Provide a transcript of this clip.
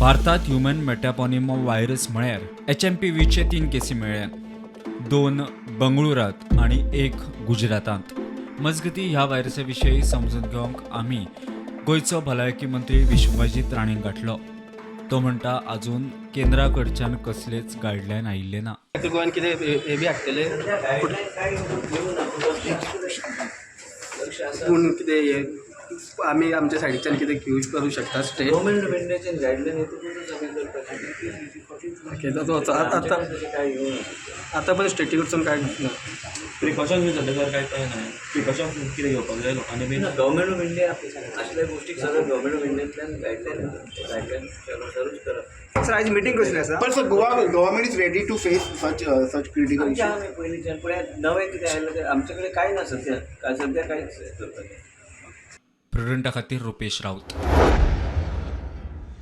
भारतात human मेटापॉनिमो virus म्हळ्यार एचएमपीव्हीचे तीन केसी मेळ्ळ्यात, दोन बंगळुरात आनी एक गुजरातांत. मजगती, ह्या व्हायरसा विशीं समजून घेवंक आमी गोंयचो भलायकी मंत्री विश्वजीत राणेक गाठलो. तो म्हणटा, अजून केंद्रा कडच्यान कसलेच गायडलायन आयिल्ले ना. गोवान कितें हे बी हाडटले? पूण कितें हे आमी आमच्या सायडीच्यान कितें यूज करूं शकता स्टेप? गव्हर्मेंट ऑफ इंडियाच्यान गायडलायन येतकूच आमी करपाचें. ओके, आतां आमच्याकडे तशें काय येवना. आतां पण स्टेटी कडसून काय ना? प्रिकॉशन बी सद्या तर काय काय ना, प्रिकॉशन कितें घेवपाक जाय लोकांनी बी? गव्हर्मेंट ऑफ इंडिया असल्या गोष्टीक सगळं गव्हर्मेंट ऑफ इंडियांतल्यान गायडलायन येता. ते गायडलायन करप. सर, आयज मिटींग कसली आसा? But sir, Goa government is ready to face such critical आमच्या issues. आमी पयलींच्यान, पूण हें नवें कितें आयलें तें आमचे कडेन कांय ना सद्या, काय सद्या कांयच करपाचें. प्रुडंटा खातीर रुपेश राऊत.